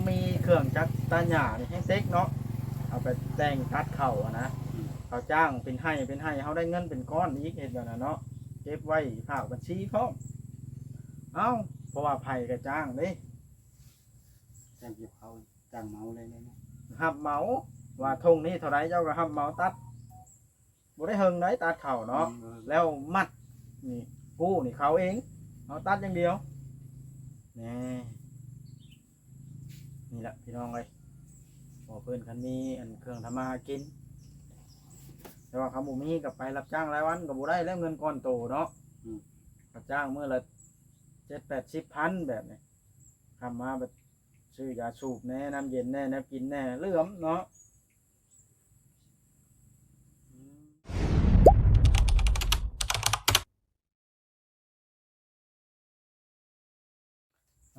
ມີເຄື່ອງຈັກຕັດຫຍ້ານີ້ແຮງເຕັກເນາະ ເອົາໄປແຕ່ງຕັດເຂົ້າຫັ້ນນະ ອືມ ເຂົາຈ້າງເປັນໄຮ່ເປັນໄຮ່ ເຮົາໄດ້ເງິນເປັນກ້ອນອີກ ເຮັດແບບນັ້ນເນາະ ເກັບໄວ້ຝາກບັນຊີພ້ອມ. ເອົ້າ ເພາະວ່າໃຜກໍຈ້າງເດ້ ຈ້າງກ່ຽວເຂົ້າ ຈ້າງເໝົາເລີຍເນາະ ຮັບເໝົາ ວ່າທົ່ງນີ້ເທົ່າໃດ ເຈົ້າກໍຮັບເໝົາຕັດ. ບໍ່ໄດ້ເຫິງໃດຕັດເຂົ້າເນາະ ອືມ ແລ້ວມັດນີ້ ກູ້ນີ້ເຂົາເອງ ເຮົາຕັດຢ່າງດຽວ ແນ່ ນີ້ແຫຼະພີ່ນ້ອງເອີຍ ເວົ້າເພິ່ນຄັນມີອັນເຄື່ອງທຳມາຫາກິນ ແຕ່ວ່າຄັນບໍ່ມີກໍໄປຮັບຈ້າງລາຍວັນກໍບໍ່ໄດ້ແລ້ວ ເງິນກ້ອນໂຕເນາະ ອືມ ຮັບຈ້າງມື້ລະເຈັດແປດສິບພັນແບບນີ້ ຄຳມາບັດຊື້ຢາສູບແດ່ ນ້ຳເຢັນແດ່ ແນວກິນແດ່ ເຫຼືອມເນາະ.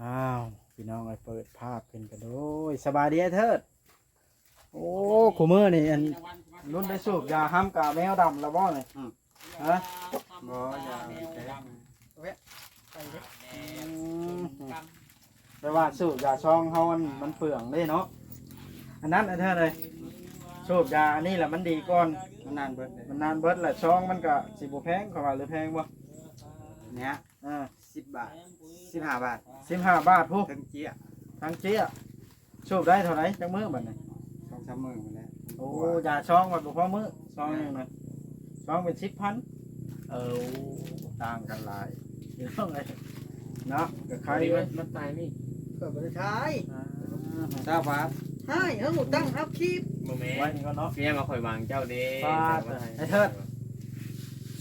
ອ້າວ ພີ່ນ້ອງເອີຍ ເປີດພາບຂຶ້ນກັນໂດຍ ສະບາຍດີອ້າຍເທີດ. ໂອ້ ຄູ່ມື້ນີ້ອັນລຸ້ນໄດ້ສູບຢາຫ້າມກາແມວດຳແລ້ວບໍ່ນີ້? ອືມ ຮະ? ບໍ່ ຢາແກ້ ໄປເດ້ ອືມ ແຕ່ວ່າສູບຢາຊອງເຮົາມັນ ມັນເປືອງເດ້ເນາະ ອັນນັ້ນອັນເທີດເອີຍ ສູບຢາອັນນີ້ລະມັນດີກ່ອນ ມັນນານເບິດເດ້ ມັນນານເບິດລະ ຊອງມັນກະຊິບໍ່ແພງ ເຂົາວ່າ ຫຼືແພງບໍ່? ເນີ້ຍ ເອີ ສິບບາດ ສິບຫ້າບາດ ສິບຫ້າບາດພຸ້ນ ທັງເຈ້ຍ ທັງເຈ້ຍ. ສູບໄດ້ເທົ່າໃດ ຈັກມື້ບັດນີ້? ສອງສາມມື້ພຸ້ນແຫຼະ. ໂອ້ ຢາຊອງບັດບໍ່ພໍມື້ ຊອງໜຶ່ງນະ ຊອງເປັນສິບພັນ. ເອີ ຕ່າງກັນຫຼາຍພີ່ນ້ອງເອີຍເນາະ ກໍຂາຍຢູ່ ມັນຕາຍນີ້ ຂ້ອຍບໍ່ໄດ້ຂາຍ ອ່າ ຊາວບາດ ໃຫ້ເຮົາຕັ້ງເຮົາຄີບ ບໍ່ແມ່ນ ໄວ້ນີ້ກ່ອນເນາະ ເພຍງວ່າຂ້ອຍຫວັງເຈົ້າເດ້ ປາດ ເຈົ້າມາໃຫ້ ໄອ້ເທີດ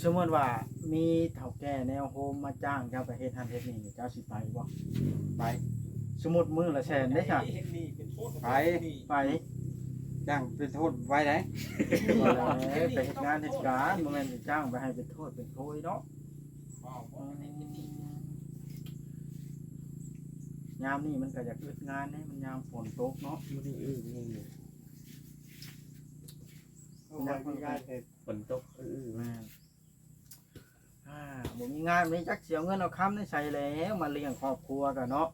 ສົມມຸດວ່າມີເຖົ້າແກ່ແນວໂຮມມາຈ້າງເຈົ້າໄປເຮັດຫັ້ນເຮັດນີ້ ເຈົ້າຊິໄປບໍ່? ໄປ ສົມມຸດມື້ລະແສນເດ້ຊະ ໄປ ໄປ ຈ້າງເປັນໂທດໄວ້ໃດ ບໍ່ແລ້ວ ໄປເຮັດງານເຮັດການ ບໍ່ແມ່ນຊິຈ້າງໄປໃຫ້ເປັນໂທດເປັນໂພຍເນາະ. ຍາມນີ້ມັນກໍຢາກອຶດງານເດ້ ມັນຍາມຝົນຕົກເນາະ ບໍ່ໄດ້ອຶດນີ້ ມັນຍາມຝົນຕົກອຶດ ແມ່ນ ອ່າ ບໍ່ມີງານ ບໍ່ມີຈັກຊິເອົາເງິນເອົາຄຳໃນໃສແລ້ວ ມາລ້ຽງຄອບຄົວກະເນາະ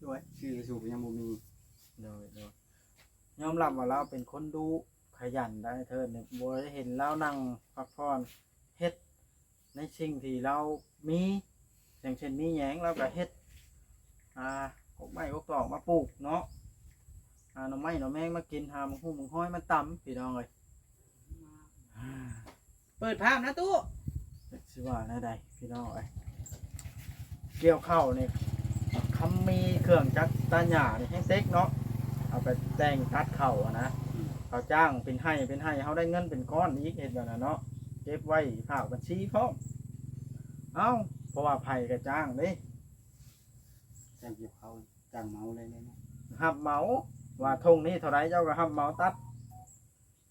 ດ້ວຍ ຊື້ຢາສູບຍັງບໍ່ມີ ໂດຍ ໂດຍ ຍອມຮັບວ່າລາວເປັນຄົນດຸຂະຫຍັນໄດ໋ ເທີດນີ້ ບໍ່ໄດ້ເຫັນລາວນັ່ງພັກຜ່ອນ ເຮັດໃນສິ່ງທີ່ລາວມີ ຢ່າງເຊັ່ນມີຫຍັງລາວກໍເຮັດ ອ່າ ກົກໄມ້ກົກຕອກມາປູກເນາະ ຫາໜໍ່ໄມ້ໜໍ່ແມງມາກິນ ຫາໝາກຫຸ່ງໝາກຫອຍມາຕຳ ພີ່ນ້ອງເອີຍ. ເປີດພາບນະຕູ້ ຈັກຊິວ່າແນວໃດພີ່ນ້ອງເອີຍ ກ່ຽວເຂົ້ານີ້ ຄຳມີເຄື່ອງຈັກຕັດຫຍ້ານີ້ແຮງເຕັກເນາະ ເອົາໄປແຕ່ງຕັດເຂົ້າຫັ້ນນະ ເຂົາຈ້າງເປັນໄຮ່ເປັນໄຮ່ ເຮົາໄດ້ເງິນເປັນກ້ອນອີກ ເຮັດແບບນັ້ນເນາະ ເກັບໄວ້ຝາກບັນຊີພ້ອມ. ເອົ້າ ເພາະວ່າໃຜກໍຈ້າງເດ້ ຈ້າງກ່ຽວເຂົ້າ ຈ້າງເໝົາເລີຍເນາະ ຮັບເໝົາ ວ່າທົ່ງນີ້ເທົ່າໃດ ເຈົ້າກໍຮັບເໝົາຕັດ.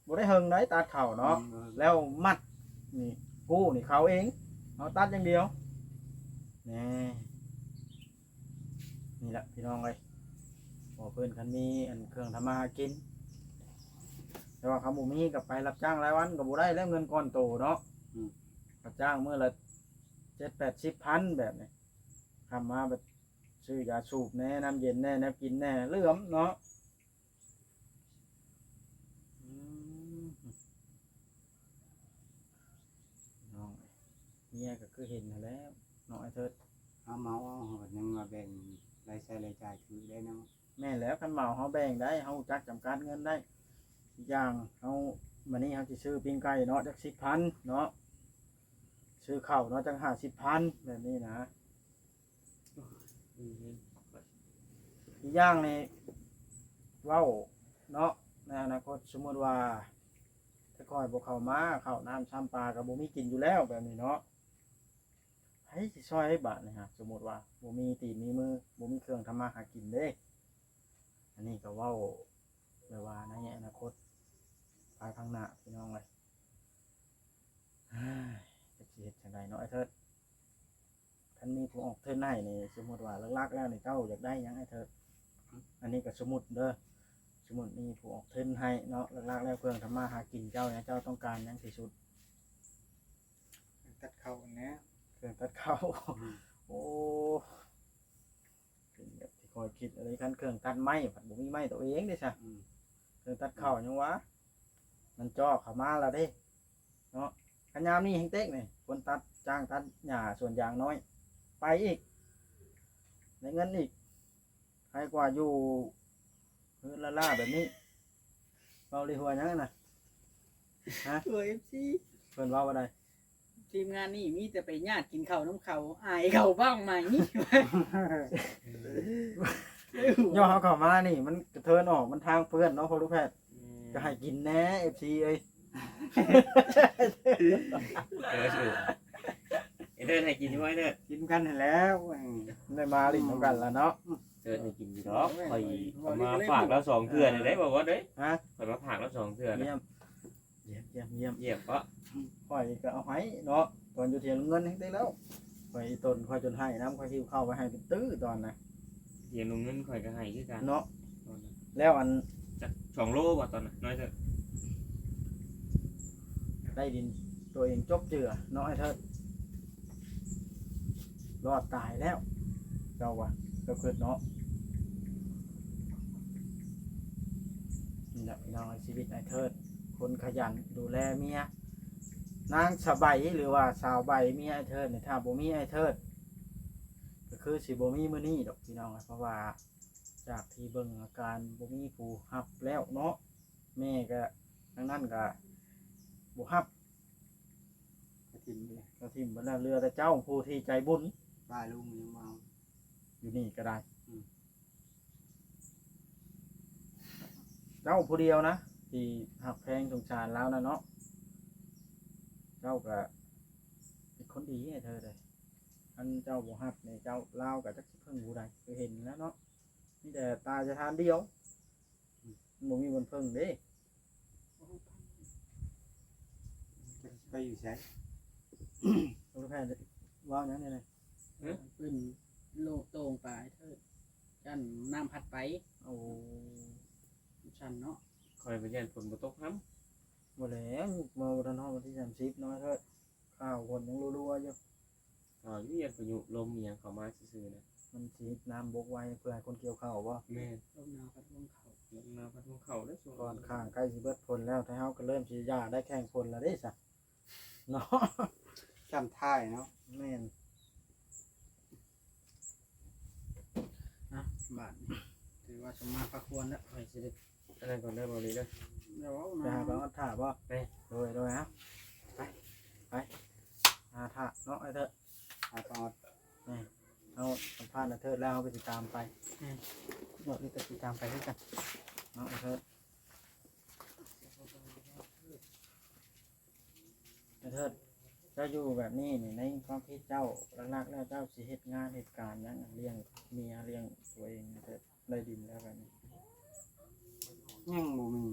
ບໍ່ໄດ້ເຫິງໃດຕັດເຂົ້າເນາະ ອືມ ແລ້ວມັດນີ້ ກູ້ນີ້ເຂົາເອງ ເຮົາຕັດຢ່າງດຽວ ແນ່ ນີ້ແຫຼະພີ່ນ້ອງເອີຍ ເວົ້າເພິ່ນຄັນມີອັນເຄື່ອງທຳມາຫາກິນ ແຕ່ວ່າຄັນບໍ່ມີກໍໄປຮັບຈ້າງລາຍວັນກໍບໍ່ໄດ້ແລ້ວ ເງິນກ້ອນໂຕເນາະ ອືມ ຮັບຈ້າງມື້ລະເຈັດແປດສິບພັນແບບນີ້ ຄຳມາບັດຊື້ຢາສູບແດ່ ນ້ຳເຢັນແດ່ ແນວກິນແດ່ ເຫຼືອມເນາະ. ອືມ ນ້ອງ ເມຍກໍຄືເຫັນຫັ້ນແຫຼະເນາະ ອ້າຍເທີດ ເຮົາເມົາເອົາ ເຮົາກໍຍັງວ່າແບ່ງລາຍໃຊ້ລາຍຈ່າຍຖືກໄດ້ເນາະ ແມ່ນແລ້ວ ຄັນເມົາເຮົາແບ່ງໄດ້ ເຮົາຮູ້ຈັກຈຳກັດເງິນໄດ້ ອີກຢ່າງເຮົາ ມື້ນີ້ເຮົາຊິຊື້ປີ້ງໄກ່ເນາະ ຈັກສິບພັນເນາະ ຊື້ເຂົ້າເນາະ ຈັກຫ້າສິບພັນ ແບບນີ້ນະ. ອີກຢ່າງນີ້ເວົ້າເນາະ ໃນອະນາຄົດ ສົມມຸດວ່າແຕ່ກ່ອນບໍ່ເຂົ້າມາ ເຂົ້ານ້ຳຊຳປາກໍບໍ່ມີກິນຢູ່ແລ້ວ ແບບນີ້ເນາະ ໃຜຊິຊ່ອຍບາດນີ້ຫາ ສົມມຸດວ່າບໍ່ມີຕີນມີມື ບໍ່ມີເຄື່ອງທຳມາຫາກິນເດ້ ອັນນີ້ກໍເວົ້າແບບວ່າໃນອະນາຄົດພາຍພາງໜ້າ ພີ່ນ້ອງເອີຍ. ເອີຍ ຈັກຊິເຮັດຈັ່ງໃດເນາະ ອ້າຍເທີດ ຄັນມີຜູ້ອອກທຶນໃຫ້ນີ້ ສົມມຸດວ່າຫຼັກໆແລ້ວນີ້ ເຈົ້າຢາກໄດ້ຫຍັງ ອ້າຍເທີດ? ອັນນີ້ກໍສົມມຸດເດີ ສົມມຸດມີຜູ້ອອກທຶນໃຫ້ເນາະ ຫຼັກໆແລ້ວເຄື່ອງທຳມາຫາກິນເຈົ້າເນຍ ເຈົ້າຕ້ອງການຫຍັງທີ່ສຸດ? ເຄື່ອງຕັດເຂົ້າຫັ້ນແຫຼະ ເຄື່ອງຕັດເຂົ້າ ອືມ ໂອ້ ເປັນແບບທີ່ ຂ້ອຍຄິດອັນນີ້ ຄັນເຄື່ອງຕັດໄມ້ພັດບໍ່ມີໄມ້ໂຕເອງເດ້ຊະ ອືມ ເຄື່ອງຕັດເຂົ້າຍັງວ່າ ມັນຈໍ້ເຂົ້າມາແລ້ວເດ້ເນາະ. ຄັນຍາມນີ້ແຮງເຕັກນີ້ ຄົນຕັດ ຈ້າງຕັດຫຍ້າສວນຢາງນ້ອຍ ໄປອີກ ໄດ້ເງິນອີກ ໃຫ້ກວ່າຢູ່ເຮືອນລ້າໆແບບນີ້. ເວົ້າເລີຍຫົວຫຍັງນະ? ຮະ? ຫົວເອັຟຊີ ເພິ່ນເວົ້າວ່າໃດ? ທີມງານນີ້ມີແຕ່ໄປຍາດກິນເຂົ້ານຳເຂົາ ອາຍເຂົາບ້າງໃໝ່. ຍ້ອນເຮົາເຂົ້າມານີ້ ມັນກະເທີນອອກ ມັນທາງເປື້ອນເນາະ ພໍ່ລູກແພດ ອືມ ກະໃຫ້ກິນແດ່ ເອັຟຊີເອີຍ. ເອີ ເອີ ເດີນໃຫ້ກິນຢູ່ບໍ່ເດີ? ກິນກັນຫັ້ນແລ້ວ ໄດ້ມາຫຼິ້ນນຳກັນລະເນາະ. ເອີ ໃຫ້ກິນຢູ່ດອກ ຂ້ອຍເອົາມາຝາກລາວສອງເທື່ອແລ້ວເດ້ ບໍ່ວ່າເດ້. ຮະ? ຂ້ອຍມາຝາກລາວສອງເທື່ອແລ້ວ. ຢ້ຽມ ຢ້ຽມ ຢ້ຽມ ຢ້ຽມ ເບາະ. ຂ້ອຍກໍເອົາໃຫ້ເນາະ ຕອນຢູ່ທຽງເງິນແຮງໄດ້ແລ້ວ. ຂ້ອຍອີ່ຕົນ ຂ້ອຍຈົນໃຫ້ນຳ ຂ້ອຍຫິ້ວເຂົ້າໄປໃຫ້ເປັນຕື້ຕອນນະ ທຽງເງິນຂ້ອຍກໍໃຫ້ຄືກັນເນາະ. ແລ້ວອັນ ຈັກສອງໂລບໍ່ຕອນນັ້ນ ນ້ອຍເທີດ ໄດ້ດິນຕົວເອງຈົກເຈື່ອເນາະ ອ້າຍເທີດ. ລອດຕາຍແລ້ວ ເຈົ້າວ່າ ເຈົ້າຄິດເນາະ. ນີ້ແຫຼະພີ່ນ້ອງ ຊີວິດອ້າຍເທີດ ຄົນຂະຫຍັນດູແລເມຍ. ນາງສະໃບ ຫຼືວ່າສາວໃບ ເມຍອ້າຍເທີດນີ້ ຖ້າບໍ່ມີອ້າຍເທີດ ກໍຄືຊິບໍ່ມີມື້ນີ້ດອກພີ່ນ້ອງ ເພາະວ່າຈາກທີ່ເບິ່ງອາການບໍ່ມີຜູ້ຮັບແລ້ວເນາະ. ແມ່ກໍ ທາງນັ້ນກໍບໍ່ຮັບ ກໍຖິ້ມໄປແລ້ວ ກໍຖິ້ມໄປແລ້ວ ເຫຼືອແຕ່ເຈົ້າຜູ້ທີ່ໃຈບຸນ ປ້າລຸງຍັງມາເອົາ ຢູ່ນີ້ກໍໄດ້. ອືມ ເຈົ້າຜູ້ດຽວນະ ທີ່ຮັກແພງສົງສານລາວນະເນາະ. ເຈົ້າກໍເປັນຄົນດີໃຫ້ເທີເດ້ ຄັນເຈົ້າບໍ່ຮັບນີ້ ເຈົ້າ ລາວກໍຈັກຊິເພິ່ງຜູ້ໃດ ກໍເຫັນແລ້ວເນາະ ມີແຕ່ຕາຍສະຖານດຽວ ອືມ ມັນບໍ່ມີບ່ອນເພິ່ງເດ້. ຈັກໄປຢູ່ໃສ? ເວົ້າຫຍັງນີ້ນະ? ຮະ? ເປັນໂລກໂຕ່ງປາຍເທີ ຢ້ານນ້ຳພັດໄປ. ໂອ້ ມັນສັ່ນເນາະ. ຂ້ອຍກໍຢ້ານຝົນບໍ່ຕົກນຳ. ບໍ່ແລ້ວ ມາບໍ່ທັນຮອດວັນທີສາມສິບເນາະເທີ ຂ່າວຝົນຍັງລົວໆຢູ່. ຂ່າວຢູ່ ຢ້ານພາຍຸລົມອີ່ຫຍັງເຂົ້າມາຊື່ໆນະ. ມັນຊິເຮັດນ້ຳບົກໄວ້ ເພື່ອໃຫ້ຄົນກ່ຽວເຂົ້າບໍ່? ແມ່ນ ລົມໜາວພັດຮວງເຂົ້າ ລົມໜາວພັດຮວງເຂົ້າເດ້. ຊ່ວງກ່ອນຂ້າງໃກ້ຊິເບິດຝົນແລ້ວ ແຕ່ເຮົາກໍເລີ່ມຊິຢາກໄດ້ແຂ່ງຝົນແລ້ວເດ້ຊະ ເນາະ ຊ່ຳທ້າຍເນາະ. ແມ່ນ. ອ່ະ ບາດນີ້ຖືວ່າສົມມາພາຄວນແລ້ວ ຂ້ອຍຊິໄດ້ອັນນັ້ນກ່ອນເດີ ເບົາຫຼີເດີ. ດຽວເວົ້ານະ ໄປຫາປາອອດຖ້າບໍ່? ໄປ ໂດຍ ໂດຍ ເອົາ ໄປ ໄປ ຫາຖ້າເນາະ ໄອ້ເທີດ ຫາປາອອດ. ແມ່ນ ເຮົາສຳພາດນາເທີດແລ້ວ ເຮົາກໍຊິຕາມໄປ. ແມ່ນ ເຮົາກໍຊິຕາມໄປຄືກັນເນາະ ໄອ້ເທີດ. ໄອ້ເທີດ ເຈົ້າຢູ່ແບບນີ້ນີ້ ໃນຄວາມຄິດເຈົ້າ ຫຼັກໆແລ້ວເຈົ້າຊິເຮັດງານເຮັດການຫຍັງ ລ້ຽງເມຍລ້ຽງຕົວເອງ ໄດ້ດິນແລ້ວແບບນີ້? ຍັງບໍ່ມີ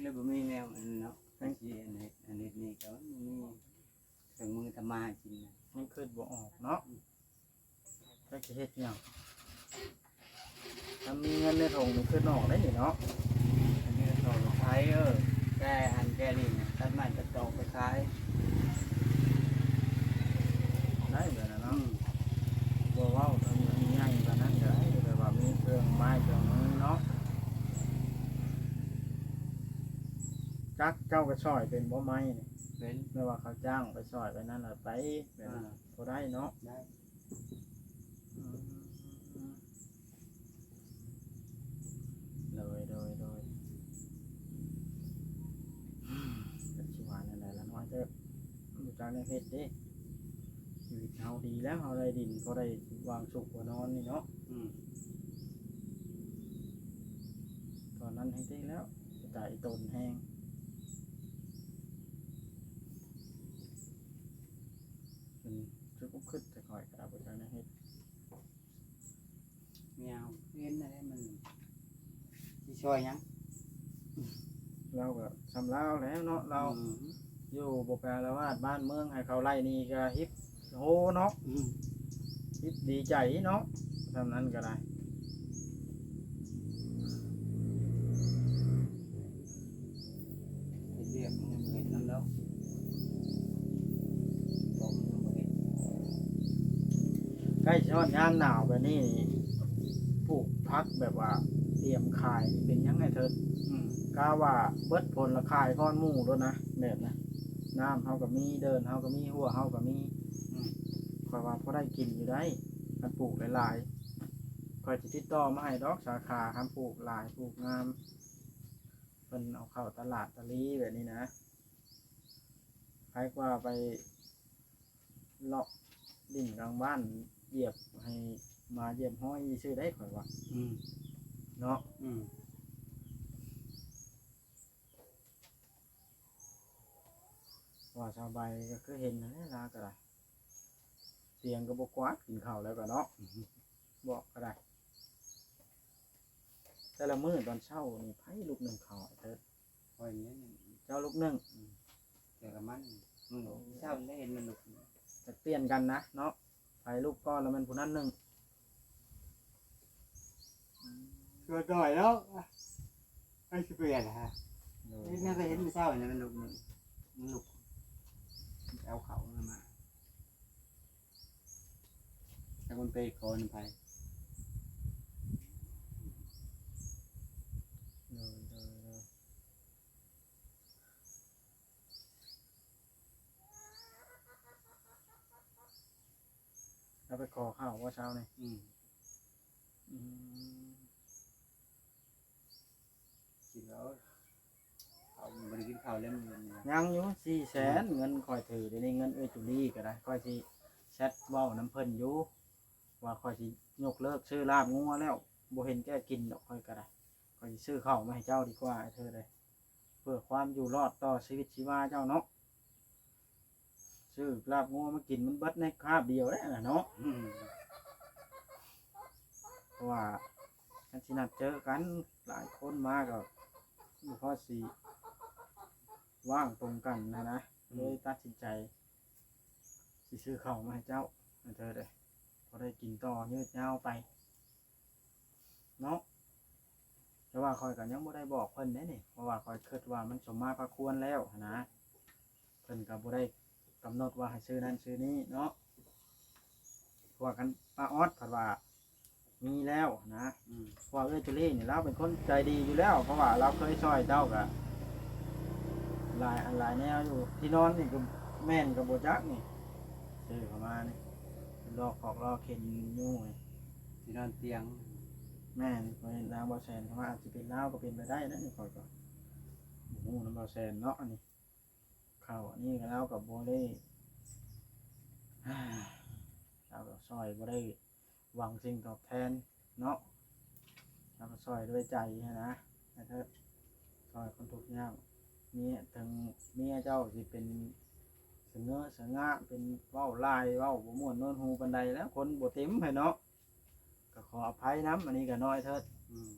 ເລີຍບໍ່ມີແນວອັນນັ້ນເນາະ ອັນຊິອັນເຮັດ ອັນເຮັດນີ້ກໍບໍ່ມີເຄື່ອງມືທຳມາຫາກິນນະ ຍັງຄິດບໍ່ອອກເນາະ. ອືມ ຈັກຊິເຮັດຫຍັງ ຄັນມີເງິນໃນຖົງນີ້ຄືນອກໄດ້ນີ້ເນາະ. ອັນນີ້ກໍຂາຍ ເອີ ແກ່ອັນແກ່ນີ້ນະ ຕັດໄມ້ຕັດຕອກໄປຂາຍ ໄດ້ແບບນັ້ນເນາະ. ອືມ ບໍ່ເວົ້າເຖິງໃຫຍ່ປານນັ້ນກໍໄດ້ ແບບວ່າມີເຄື່ອງໄມ້ເຄື່ອງມືເນາະ. ຈັກເຈົ້າກໍຊ່ອຍເປັນບໍ່ ໄມ້ນີ້? ເປັນ ແບບວ່າເຂົາຈ້າງໄປຊ່ອຍໄປນັ້ນລະໄປ ແບບ ອ່າ ພໍໄດ້ເນາະ. ໄດ້. ອືມ ໂດຍ ໂດຍ ໂດຍ ຈັກຊິວ່າແນວໃດລະເນາະ ເຈົ້າ ຮູ້ຈັກແນວເຮັດເດ້. ຊີວິດເຮົາດີແລ້ວ ເຮົາໄດ້ດິນ ພໍໄດ້ວາງສຸກຫົວນອນນີ້ເນາະ. ອືມ ຕອນນັ້ນແຮງເຕັກແລ້ວ ຕາຍອີ່ຕົນແຮງ ເປັນຈຸດອົບຄຶດ ແຕ່ຂ້ອຍກໍບໍ່ຈັກແນວເຮັດ. ແນວເຫັນໄດ້ ມັນຊິຊ່ອຍຫຍັງ? ລາວກໍຊ່ຳລາວແຫຼະເນາະ ລາວ ອືມ ຢູ່ບໍ່ໄປອາລະວາດບ້ານເມືອງ ໃຫ້ເຂົາໄລ່ໜີກໍຮິບໂຮເນາະ. ອືມ ຮິບດີໃຈເນາະ ຊ່ຳນັ້ນກໍໄດ້. ເຮັດວຽກມັນຍັງບໍ່ເຮັດນຳດອກ ບອກມັນຍັງບໍ່ເຮັດ. ໃກ້ຊິຮອດຍາມໜາວແບບນີ້ ຜັກແບບວ່າຕຽມຂາຍນີ້ເປັນຫຍັງອ້າຍເທີດ? ອືມ ກະວ່າເບິດຜົນລະຂາຍກ່ອນໝູ່ໂລດນະ ແບບນະ ນ້ຳເຮົາກໍມີ ເດີ່ນເຮົາກໍມີ ຮົ້ວເຮົາກໍມີ ອືມ ຂ້ອຍວ່າພໍໄດ້ກິນຢູ່ໄດ໋ ຄັນປູກຫຼາຍໆ ຂ້ອຍຊິຕິດຕໍ່ມາໃຫ້ດອກສາຂາ ຄັນປູກຫຼາຍ ປູກງາມ ເພິ່ນເອົາເຂົ້າຕະຫຼາດຕະລີແບບນີ້ນະ ໃຜກວ່າໄປເລາະຫຼິ້ນກາງບ້ານ ຢຽບໃຫ້ໝາຢຽບຫ້ອຍຊື່ໄດ໋ ຂ້ອຍວ່າ ອືມ ເນາະ ອືມ ວ່າສາວໃບກໍຄືເຫັນຫັ້ນແຫຼະ ລາວກໍໄດ້ ຕຽງກໍບໍ່ກວາດ ກິນເຂົ້າແລ້ວກໍເນາະ ອືມ ບອກກໍໄດ້ ແຕ່ລະມື້ຕອນເຊົ້ານີ້ໃຜລຸກໜຶ້ງເຂົ້າ ອ້າຍເທີດ? ຂ້ອຍນີ້ ເຈົ້າລຸກໜຶ້ງ ອືມ ແຕ່ລະມັນ ມື້ ໂອ້ ເຊົ້າໄດ້ເຫັນມັນລຸກ ຈະປ່ຽນກັນນະເນາະ ໃຜລຸກກ່ອນລະແມ່ນຜູ້ນັ້ນໜຶ້ງ ອືມ ກໍໄດ້ແລ້ວ ໃຜຊິປ່ຽນຫະ ໂດຍ ນີ້ກໍເຫັນມື້ເຊົ້ານີ້ມັນລຸກໜຶ້ງ ມັນລຸກ ມັນໄປເອົາເຂົ້າມາ ຈັກມັນໄປຂໍນຳໃຜ ໂດຍ ໂດຍ ໂດຍ ລາວໄປຂໍເຂົ້າບໍ່ເຊົ້ານີ້? ອືມ ອືມ ກິນແລ້ວ ເຂົາບໍ່ໄດ້ກິນເຂົ້າແລ້ວມື້ນີ້ ຍັງຢູ່ສີ່ແສນ ອືມ ເງິນຂ້ອຍຖື ດຽວນີ້ເງິນເອື້ອຍຈູລີກໍໄດ້ ຂ້ອຍຊິແຊັດເວົ້ານຳເພິ່ນຢູ່ ວ່າຂ້ອຍຊິຍົກເລີກຊື້ລາບງົວແລ້ວ ບໍ່ເຫັນແກ່ກິນດອກ ຂ້ອຍກໍໄດ້ ຂ້ອຍຊິຊື້ເຂົ້າມາໃຫ້ເຈົ້າດີກວ່າ ອ້າຍເທີດເອີຍ ເພື່ອຄວາມຢູ່ລອດຕໍ່ຊີວິດຊີວາເຈົ້າເນາະ ຊື້ລາບງົວມາກິນມັນເບິດໃນຄາບດຽວແຫຼະນະເນາະ ອືມ ເພາະວ່າຄັນຊິນັດເຈີກັນຫຼາຍຄົນມາກໍບໍ່ພໍຊິວ່າງຕົງກັນຫັ້ນນະ ອືມ ເລີຍຕັດສິນໃຈຊິຊື້ເຂົ້າມາໃຫ້ເຈົ້າ ອ້າຍເທີດເອີຍ ພໍໄດ້ກິນຕໍ່ຍືດຍາວໄປ ເນາະ ແຕ່ວ່າຂ້ອຍກໍຍັງບໍ່ໄດ້ບອກເພິ່ນເດ້ນີ້ ເພາະວ່າຂ້ອຍຄິດວ່າມັນສົມມາພາຄວນແລ້ວຫັ້ນນະ ເພິ່ນກໍບໍ່ໄດ້ກຳນົດວ່າໃຫ້ຊື້ນັ້ນຊື້ນີ້ເນາະ ເພາະວ່າຄັນປ້າອອດເພິ່ນວ່າມີແລ້ວນະ ອືມ ເພາະວ່າເອື້ອຍຈູລີນີ້ລາວເປັນຄົນໃຈດີຢູ່ແລ້ວ ເພາະວ່າລາວເຄີຍຊ່ອຍເຈົ້າກໍຫຼາຍອັນຫຼາຍແນວຢູ່ ທີ່ນອນນີ້ກໍແມ່ນກໍບໍ່ຈັກນີ້ ຊື້ເຂົ້າມານີ້ ລອກຄອກລອກເຂັນຢູ່ນີ້ ທີ່ນອນຕຽງ ແມ່ນ ຂ້ອຍເຫັນທາງບ່າວແສນເຂົາວ່າອາດຈະເປັນລາວກໍເປັນໄປໄດ້ນະ ນີ້ຂ້ອຍກໍບໍ່ຮູ້ນຳບ່າວແສນເນາະ ອັນນີ້ ເຂົ້າອັນນີ້ລາວກໍບໍ່ໄດ້ ລາວກໍຊ່ອຍບໍ່ໄດ້ຫວັງສິ່ງຕອບແທນເນາະ ລາວກໍຊ່ອຍດ້ວຍໃຈຫັ້ນນະ ແຕ່ຖ້າຊ່ອຍຄົນທຸກຍາກ ເມຍ ເຖິງເມຍເຈົ້າຊິເປັນສະເຫງີສະຫງາ ເປັນເວົ້າຫຼາຍ ເວົ້າບໍ່ມ່ວນນວນຫູປານໃດແລ້ວ ຄົນບໍ່ເຕັມໃຜເນາະ ກໍຂໍອະໄພນຳ ອັນນີ້ກໍນ້ອຍເທີດ ອືມ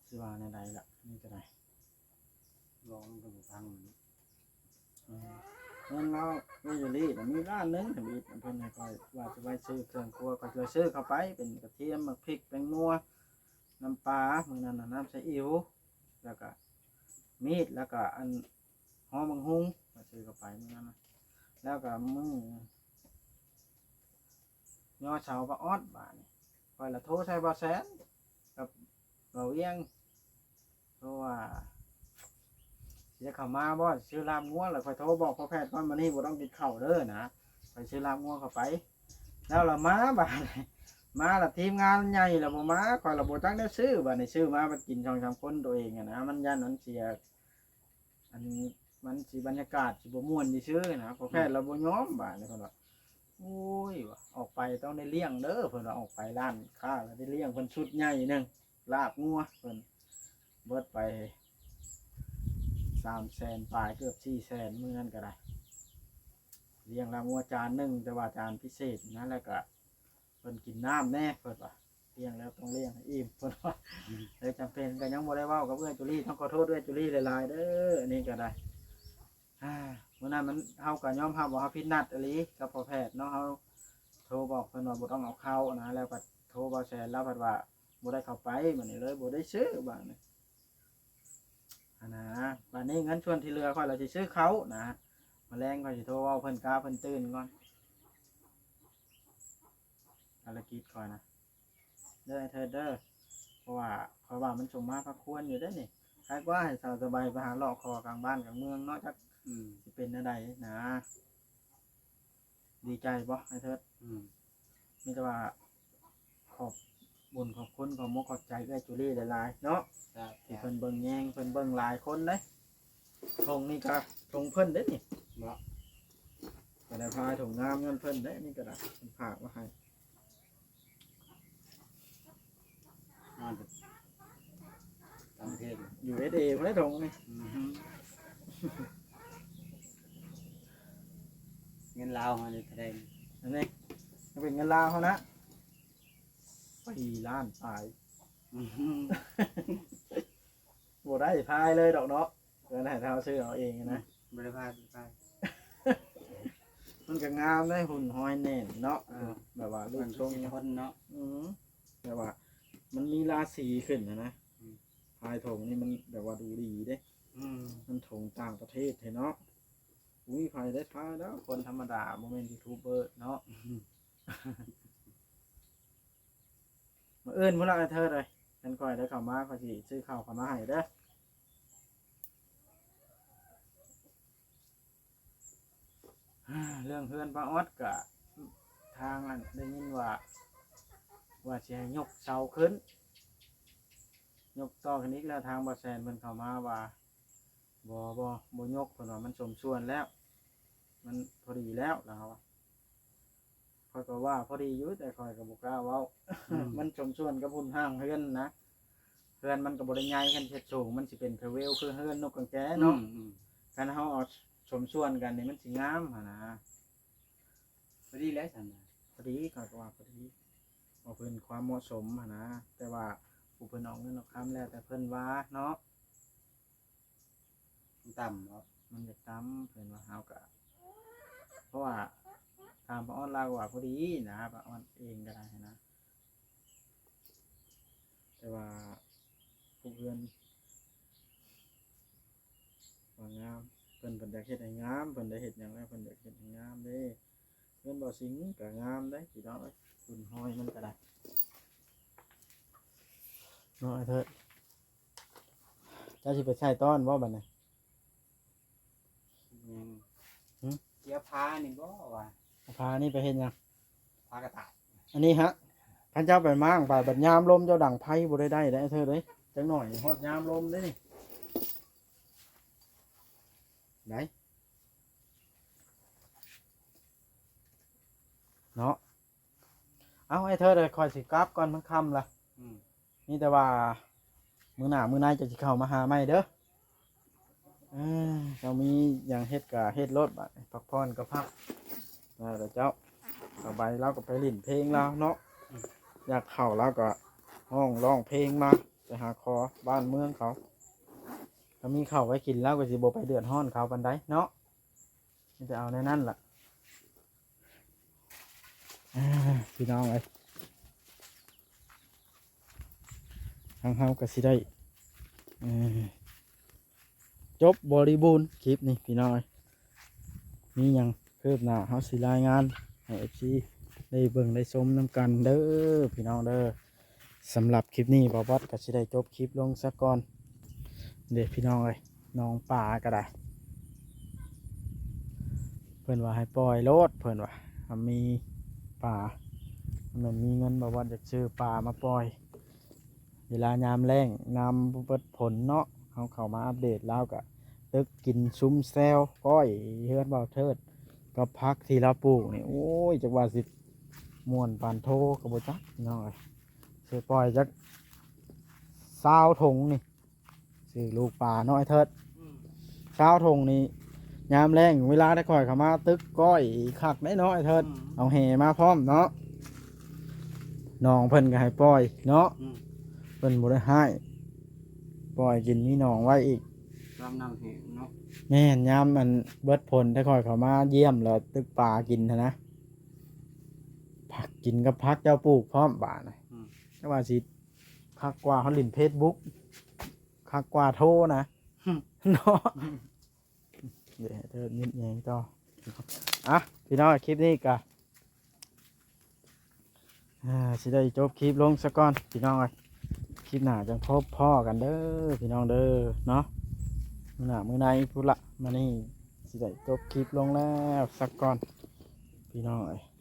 ຊິວ່າແນວໃດລະ ນີ້ກໍໄດ້ ເວົ້າມັນກໍບໍ່ຟັງ ອືມ ເງິນລາວເອື້ອຍຢູລີນະ ມີລ້ານໜຶ່ງທຳອິດ ເພິ່ນໃຫ້ຂ້ອຍວ່າຊິໄວ້ຊື້ເຄື່ອງຄົວ ຂ້ອຍຊິໄວ້ຊື້ເຂົ້າໄປ ເປັນກະທຽມ ໝາກພິກ ແປ້ງນົວ ນ້ຳປາ ມື້ນັ້ນນະ ນ້ຳສະອິ້ວ ແລ້ວກະມີດ ແລ້ວກະອັນ ຫໍ່ໝາກຫຸ່ງ ຂ້ອຍຊື້ເຂົ້າໄປມື້ນັ້ນນະ ແລ້ວກະມື້ ຍໍເສົາປາອອດ ບາດນີ້ ຂ້ອຍລະໂທໃສ່ບ່າວແສນກັບບ່າວວຽງ ໂທວ່າ ຊິໄດ້ເຂົ້າມາບໍ່ ຊິຊື້ລາບງົວ ແລ້ວຂ້ອຍໂທບອກພໍ່ແພດກ່ອນ ມື້ນີ້ບໍ່ຕ້ອງກິນເຂົ້າເດີນະ ຂ້ອຍຊື້ລາບງົວເຂົ້າໄປ ແລ້ວລະມາບາດນີ້ ມາລະທີມງານໃຫຍ່ລະບໍ່ມາ ຂ້ອຍລະບໍ່ຈັກແນວຊື້ ບາດນີ້ຊື້ມາບັດກິນສອງສາມຄົນໂຕເອງຫັ້ນນະ ມັນຢ້ານມັນເສຍ ອັນ ມັນຊິບັນຍາກາດຊິບໍ່ມ່ວນຊື່ໆນະ ພໍ່ແພດລະບໍ່ຍອມ ບາດນີ້ເພິ່ນວ່າ ໂອ້ຍ ວ່າ ອອກໄປຕ້ອງໄດ້ລ້ຽງເດີ ເພິ່ນວ່າ ອອກໄປຮ້ານຄ້າລະໄດ້ລ້ຽງເພິ່ນຊຸດໃຫຍ່ໜຶ່ງ ລາບງົວ ເພິ່ນເບິດໄປສາມແສນປາຍ ເກືອບສີ່ແສນ ມື້ນັ້ນກໍໄດ້ ລ້ຽງລາບງົວຈານໜຶ່ງ ແຕ່ວ່າຈານພິເສດນະ ແລ້ວກໍ ເພິ່ນກິນນ້ຳແດ່ ເພິ່ນວ່າ ລ້ຽງແລ້ວຕ້ອງລ້ຽງໃຫ້ອີ່ມ ເພິ່ນວ່າ ອືມ ເລີຍຈຳເປັນກໍຍັງບໍ່ໄດ້ເວົ້າກັບເອື້ອຍຈູລີ ຕ້ອງຂໍໂທດເອື້ອຍຈູລີຫຼາຍໆເດີ ອັນນີ້ກໍໄດ້ ອ່າ ມື້ນັ້ນມັນ ເຮົາກໍຍອມຮັບວ່າເຮົາຜິດນັດອີ່ຫຼີກັບພໍ່ແພດເນາະ ເຮົາໂທບອກເພິ່ນວ່າບໍ່ຕ້ອງເອົາເຂົ້ານະ ແລ້ວກໍໂທບ່າວແສນ ລາວພັດວ່າບໍ່ໄດ້ເຂົ້າໄປ ບາດນີ້ເລີຍບໍ່ໄດ້ຊື້ ບາດນີ້ ບາດນີ້ເງິນສ່ວນທີ່ເຫຼືອຂ້ອຍລະຊິຊື້ເຂົ້ານະ. ມື້ແລງຂ້ອຍຊິໂທເວົ້າເພິ່ນກະເພິ່ນຕື່ນກ່ອນ ພາລະກິດຂ້ອຍນະ ເດີ ໄອ້ເທີດເດີ. ເພາະວ່າຂ້ອຍວ່າມັນສົມມາພາຄວນຢູ່ເດ້ນີ້. ໃຄກວ່າໃຫ້ສາວສະບາຍໄປຫາເລາະຂໍກາງບ້ານກາງເມືອງເນາະ ຈັກ ອືມ ຊິເປັນແນວໃດນະ. ດີໃຈບໍ່ໄອ້ເທີດ? ອືມ ມີແຕ່ວ່າຂອບບຸນຂອບຄຸນ ຂອບມົກຂອບໃຈເອື້ອຍຈູລີຫຼາຍໆເນາະ ທີ່ເພິ່ນເບິ່ງແຍງ ເພິ່ນເບິ່ງຫຼາຍຄົນເດ້. ຖົງນີ້ກະຖົງເພິ່ນເດ້ນີ້ເນາະ ກະໄດ້ພາຖົງງາມຍ້ອນເພິ່ນເດ້. ນີ້ກະໄດ້ເພິ່ນຝາກມາໃຫ້ ມາຈາກຕ່າງປະເທດ ຢູເອສເອ ພຸ້ນແຫຼະຖົງນີ້. ອືຮຶ ເງິນລາວເຮົານີ້ເທົ່າໃດ? ອັນນີ້ ມັນເປັນເງິນລາວເຮົານະ ສີ່ລ້ານປາຍ. ອືຮຶ ບໍ່ໄດ້ພາຍເລີຍດອກເນາະ ເພິ່ນໃຫ້ເຮົາຊື້ເອົາເອງນະ. ອືມ ບໍ່ໄດ້ພາຍ ບໍ່ໄດ້ພາຍ. ມັນກະງາມເດ້ ຫຸ່ນຮອຍແໜ້ນເນາະ. ເອີ ແບບວ່າຮູບຊົງ ມັນຄືຊິທົນເນາະ. ອືມ ແບບວ່າມັນມີລາສີຂຶ້ນຫັ້ນນະ. ອືມ ພາຍຖົງນີ້ມັນແບບວ່າດູດີເດ້. ອືມ ມັນຖົງຕ່າງປະເທດແທ້ເນາະ. ບໍ່ມີໃຜໄດ້ພາຍແລ້ວ ຄົນທຳມະດາ ບໍ່ແມ່ນຢູທູບເບີເນາະ. ມື້ອື່ນພຸ້ນລະ ອ້າຍເທີດເອີຍ ຄັນຂ້ອຍໄດ້ເຂົ້າມາ ຂ້ອຍຊິຊື້ເຂົ້າເຂົ້າມາໃຫ້ເດີ. ເລື່ອງເຮືອນປ້າອອດກະ ທາງອັນ ໄດ້ຍິນວ່າ ວ່າຊິໃຫ້ຍົກເສົາຂຶ້ນ ຍົກຕໍ່ຂຶ້ນອີກແລ້ວ. ທາງບໍ່ແຊນເພິ່ນເຂົ້າມາວ່າ ບໍ່ ບໍ່ ບໍ່ຍົກ ເພິ່ນວ່າມັນສົມສ່ວນແລ້ວ ມັນພໍດີແລ້ວ ລາວວ່າ. ຂ້ອຍກໍວ່າພໍດີຢູ່ ແຕ່ຂ້ອຍກໍບໍ່ກ້າເວົ້າ. ອືມ ມັນສົມສ່ວນກັບຮຸ່ນຮ່າງເຮືອນນະ ເຮືອນມັນກໍບໍ່ໄດ້ໃຫຍ່. ຄັນເຮັດສູງມັນຊິເປັນພາເວວຄືເຮືອນນົກກາງແກເນາະ. ອືມ ອືມ ຄັນເຮົາເອົາສົມສ່ວນກັນນີ້ມັນຊິງາມຫັ້ນນະ. ພໍດີແລ້ວຊັ້ນນະ ພໍດີ ຂ້ອຍກໍວ່າພໍດີ ເວົ້າເພື່ອຄວາມເໝາະສົມຫັ້ນນະ. ແຕ່ວ່າຜູ້ເພິ່ນອອກເງິນອອກຄຳແລ້ວແຕ່ເພິ່ນວ່າເນາະ. ມັນຕ່ຳເນາະ ມັນຢາກຕ່ຳ ເພິ່ນວ່າ. ເຮົາກະ ເພາະວ່າຖາມປ້າອອດ ລາວກໍວ່າພໍດີນະ ປ້າອອດເອງກໍໄດ້ຫັ້ນນະ. ແຕ່ວ່າຜູ້ເຮືອນວ່າງາມ ເພິ່ນ ເພິ່ນຢາກເຮັດໃຫ້ງາມ ເພິ່ນໄດ້ເຮັດຫຍັງແລ້ວ ເພິ່ນຢາກເຮັດໃຫ້ງາມເດ້. ເຮືອນບໍ່ສິງກໍງາມເດ້ພີ່ນ້ອງເອີຍ ຂຸນຮອຍມັນກໍໄດ້ເນາະ. ອ້າຍເທີດ ເຈົ້າຊິໄປໃສ່ຕ້ອນບໍ່ບັດນີ້? ຍັງ ຫຶ? ຊິເອົາຜ້ານີ້ບໍ່ວ່າ? ເອົາຜ້ານີ້ໄປເຮັດຫຍັງ? ຜ້າກະຕ່າຍ ອັນນີ້ຫະ. ຄັນເຈົ້າໄປມ້າງໄປ ບັດຍາມລົມເຈົ້າດັງໄຟບໍ່ໄດ້ໄດ້ເດ້ ອ້າຍເທີດເອີຍ. ຈັກໜ້ອຍຮອດຍາມລົມເດ້ນີ້ ໄດ້ເນາະ. ເອົາ ອ້າຍເທີດເອີຍ ຂ້ອຍຊິກັບກ່ອນ ມັນຄ່ຳລະ. ອືມ ມີແຕ່ວ່າມື້ໜ້າມື້ໃນຈະຊິເຂົ້າມາຫາໃໝ່ເດີ. ເອີ ເຈົ້າມີຫຍັງເຮັດກະເຮັດໂລດ ບາດນີ້ພັກຜ່ອນກະພັກ. ແລ້ວເຈົ້າ ສະບາຍລາວກໍໄປຫຼິ້ນເພງລາວເນາະ. ອືມ ຢາກເຂົ້າລາວກໍຮ້ອງ ຮ້ອງເພງມາ ໄປຫາຂໍບ້ານເມືອງເຂົາ. ຖ້າມີເຂົ້າໄວ້ກິນລາວກໍຊິບໍ່ໄປເດືອດຮ້ອນເຂົາປານໃດເນາະ. ມີແຕ່ເອົາແນວນັ້ນລະ ອ່າ ພີ່ນ້ອງເອີຍ. ທາງເຮົາກໍຊິໄດ້ ເອີ ຈົບບໍລິບູນຄລິບນີ້ພີ່ນ້ອງເອີຍ. ມີຫຍັງຄືບໜ້າເຮົາຊິລາຍງານໃຫ້ເອັຟຊີໄດ້ເບິ່ງໄດ້ຊົມນຳກັນເດີພີ່ນ້ອງເດີ. ສຳລັບຄລິບນີ້ ບ່າວບອດກໍຊິໄດ້ຈົບຄລິບລົງຊະກ່ອນເດ້ພີ່ນ້ອງເອີຍ. ໜອງປາກໍໄດ້ ເພິ່ນວ່າໃຫ້ປ່ອຍໂລດ ເພິ່ນວ່າ ຖ້າມີປາ ແມ່ນມີເງິນ ບ່າວບອດຢາກຊື້ປາມາປ່ອຍ. ເວລາຍາມແລ້ງ ຍາມເບິດຝົນເນາະ ເຮົາເຂົ້າມາອັບເດດ ລາວກໍຕຶກກິນຊຸມແຊວ ກ້ອຍເຮືອນບ່າວເທີດ ກັບຜັກທີ່ລາວປູກນີ້ ໂອ້ຍ ຈັກວ່າຊິມ່ວນປານໂທກໍບໍ່ຈັກພີ່ນ້ອງເອີຍ. ຊິປ່ອຍຈັກຊາວຖົງນີ້ ຊື້ລູກປາເນາະ ອ້າຍເທີດ. ອືມ ຊາວຖົງນີ້ ຍາມແລ້ງເວລາໄດ້ຂ້ອຍເຂົ້າມາຕຶກກ້ອຍຄັກໄດ໋ເນາະ ອ້າຍເທີດ. ອືມ ເອົາແຫມາພ້ອມເນາະ. ນ້ອງເພິ່ນກໍໃຫ້ປ່ອຍເນາະ. ອືມ ເພິ່ນບໍ່ໄດ້ຮ້າຍ ປ່ອຍກິນ ມີໜອງໄວ້ອີກ ຍາມນ້ຳແຫ້ງເນາະ. ແມ່ນ ຍາມອັນເບິດຝົນ ໄດ້ຂ້ອຍເຂົ້າມາຢ້ຽມ ແລ້ວຕຶກປາກິນຫັ້ນນະ. ຜັກ ກິນກັບຜັກເຈົ້າປູກພ້ອມບາດນະ. ອືມ ແຕ່ວ່າຊິຄັກກວ່າເຮົາຫຼິ້ນເຟສບຸກ ຄັກກວ່າໂທນະ. ເນາະ ເດີ ເດີນຍິດແຍງຕໍ່ ອ່ະ ພີ່ນ້ອງ ຄລິບນີ້ກະ ອ່າ ຊິໄດ້ຈົບຄລິບລົງສາກ່ອນ ພີ່ນ້ອງເອີຍ ຄລິບໜ້າຈັ່ງພົບພໍ້ກັນເດີ ພີ່ນ້ອງເດີ ເນາະ ມື້ໜ້າມື້ໃນພຸ້ນລະ ມື້ນີ້ຊິໄດ້ຈົບຄລິບລົງແລ້ວສາກ່ອນ ພີ່ນ້ອງເອີຍ.